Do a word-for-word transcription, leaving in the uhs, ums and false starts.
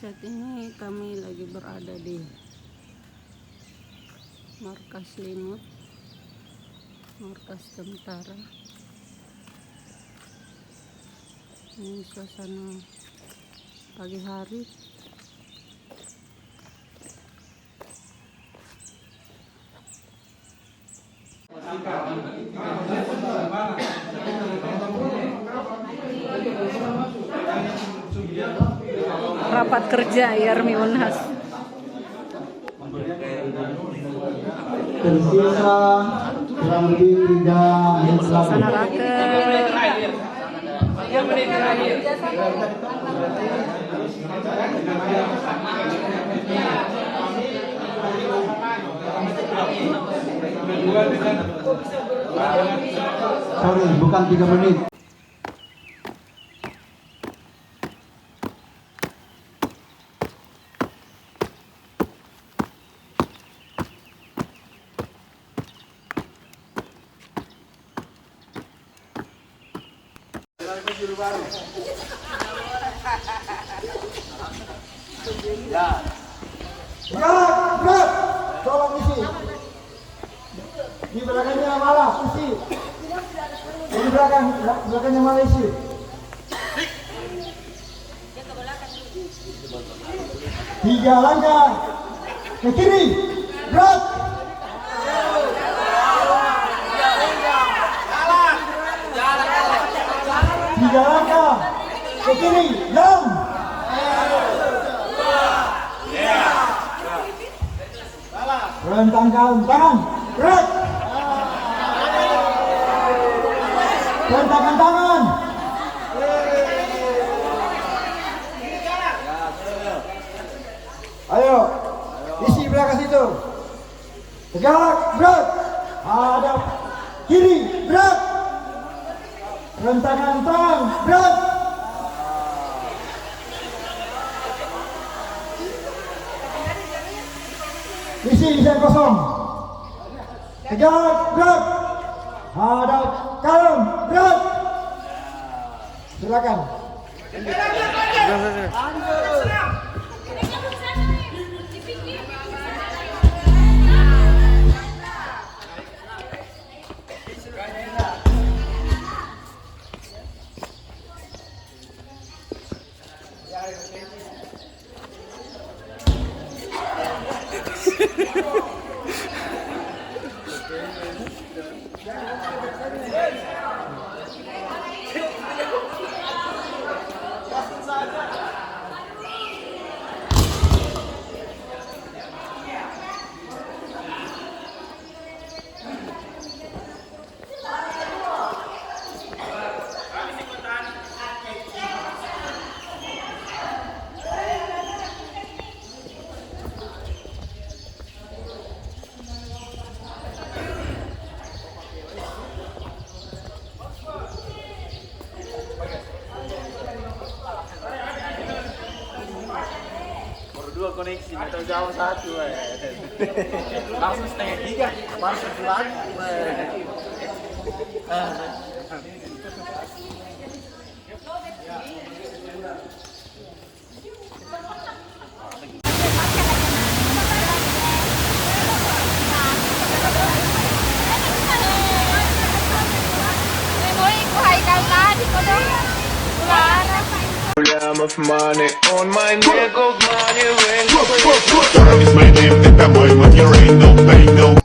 Saat ini kami lagi berada di markas Limut, markas tentara. Ini suasana pagi hari. Rapat kerja I R M I Unhas. Tersisa kurang lebih tiga menit lagi. Suasana raker. Sorry, bukan tiga menit. Ya. Berat, berat. Tolong isi. Di belakangnya malah isi. Di belakang, belakangnya malah isi. Tiga langkah ke kiri, gerak. Tiga langkah ke kiri, jam. Rentangkan tangan, gerak. Rentangkan tangan. Ayo, isi belakang situ. Tegak, gerak. Hadap kiri, gerak. Rentangkan tangan, gerak. Isi, isi yang kosong. Tegak, gerak. Hadap kanan, gerak. Silakan. Baru dua koneksi, atau jauh satu, eh. Langsung setengah tiga, masuk lagi, eh. Got enough money on my neck, gold money ring. Love is my name, ты, по-моему, there ain't no pain, no.